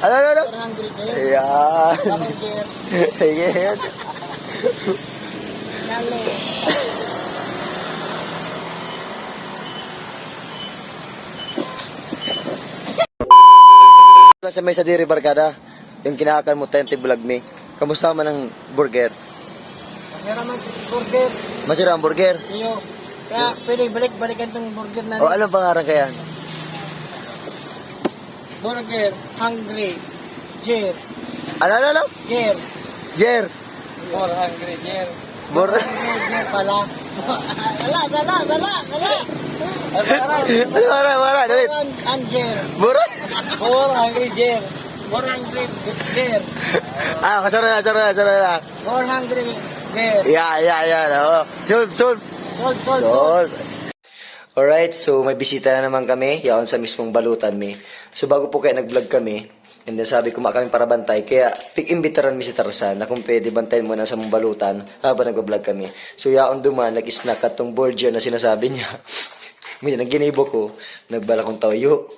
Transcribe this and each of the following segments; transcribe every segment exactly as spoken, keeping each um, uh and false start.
Ano, ano, ano? Four hundred eh. Ayan. Barangay. Sige. Lalo. Wala sa may sadiri, barkada. Yung kinakakan mo, twenty vlog me. Kamusta man ang burger? Masira man si burger. Masira ang burger? Iyo. Kaya pwede balik-balikan tong burger na. O, anong pangaran kaya? Burger, hungry, Jer. Ano, ano, ano? Jer. Jer. More hungry, Jer. Bor- Jer pala. Dala, dala, dala, dala. Ano, ano, ano, ano, dali. Ang, ang Jer. Bor- More hungry, Jer. More hungry, Jer. Ah, kasaro na, kasaro na, kasaro na. More hungry, Jer. Yeah, yeah, yeah. Oo. Solve, solve. Solve, solve, solve. Solve. Alright, so may bisita na naman kami, yaon sa mismong balutan mi. So bago po kaya nag-vlog kami, and then sabi ko, "Ma kami para bantay," kaya pig-imbitaran mi si Tarzan na kung pwede bantayan mo na sa mong balutan habang nagbablog kami. So yaon duman, nag-snack at tong burger na sinasabi niya. Ngayon, ang ginibo ko, nagbala kong toyo.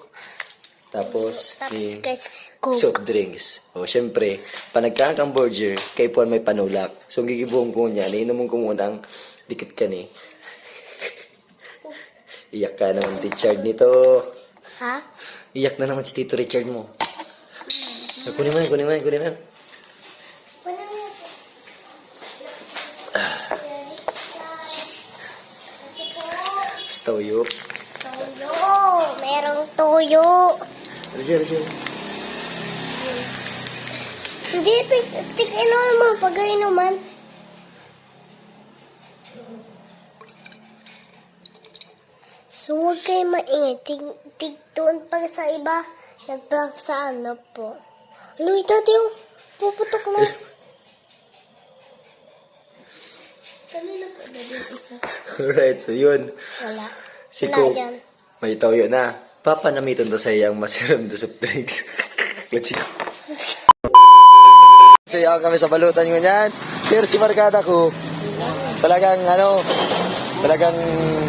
Tapos, Tapos, eh, guys, Coke. Soft drinks. O, syempre, panagkaan kang burger, kaipuhan may panulak. So, ang gigibuhon ko niya, nainomon ko muna ang dikit kani. Iyak ka naman, Richard, nito. Ha? Iyak na naman si Tito Richard mo. Ah, kunin mo yan, kunin mo yan, kunin mo yan. Sa toyo. Toyo. Merong toyo. Rachel, Rachel. Hindi, pig-, tig-inom mo, pag-inuman. So, huwag kayo maingay. Tig-, tigtuon pa sa iba, nagprank sa ano po. Luy, dati yung puputok na. Kanina pa, dati yung isa. Alright, so yun. Wala. Si Wala Coke. Yan. May toyo na. Papanamiton ta sa iyang masiram na soft drinks. Let's go. So, yaon kami sa balutan ngunyan. Pero si barkada ko, talagang ano, talagang,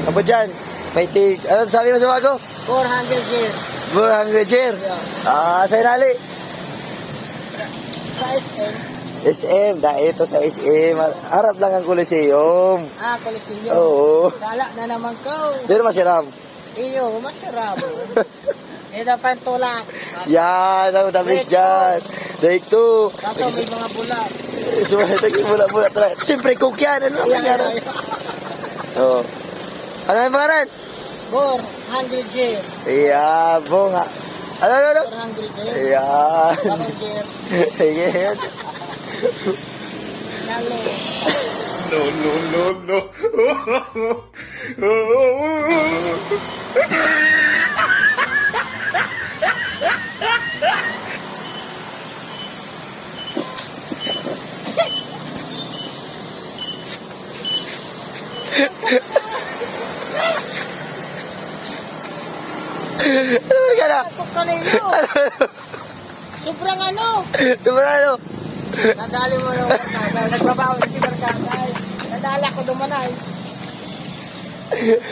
ano po dyan? May tig, ano sabi mo sa bago? Four hundred years. Four hundred year? Yeah. Ah, sa inali? Sa S M. S M, dahil ito sa S M. Harap lang ang Coliseum. Ah, Coliseum. Oo. Dala na naman ko. Pero masiram. Iyo, masarap. Ito pa ang tulak. Yan, ang tamis dyan. Take two. Kaso may mga bula. So, ito yung bula-bula talaga. Siyempre, Coke yan. Ano ang nangyari? Oo. Ano yung pangalan? Bor, hundred year. Yeah, bunga. Ano, ano, ano? Four hundred year. Yeah. Barangay. Sige. Lalo. No, no, no, no. Ano ka na? Ako kanino? Sobrang ano? Sobrang ano? Nadali mo yung barkada. Nagbabaon si barkada eh. Nadali ako dumanay.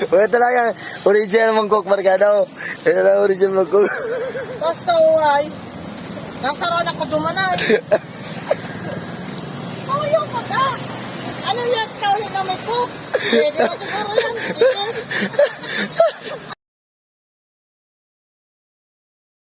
Wala talaga. Original mong Coke, barkada, oh. Ito na original mong Coke. Kaso ay, nasa ron ako dumanay. Toyo ka ka. Ano yan? Toyo na may Coke? Pwede na siguro yan. Sige.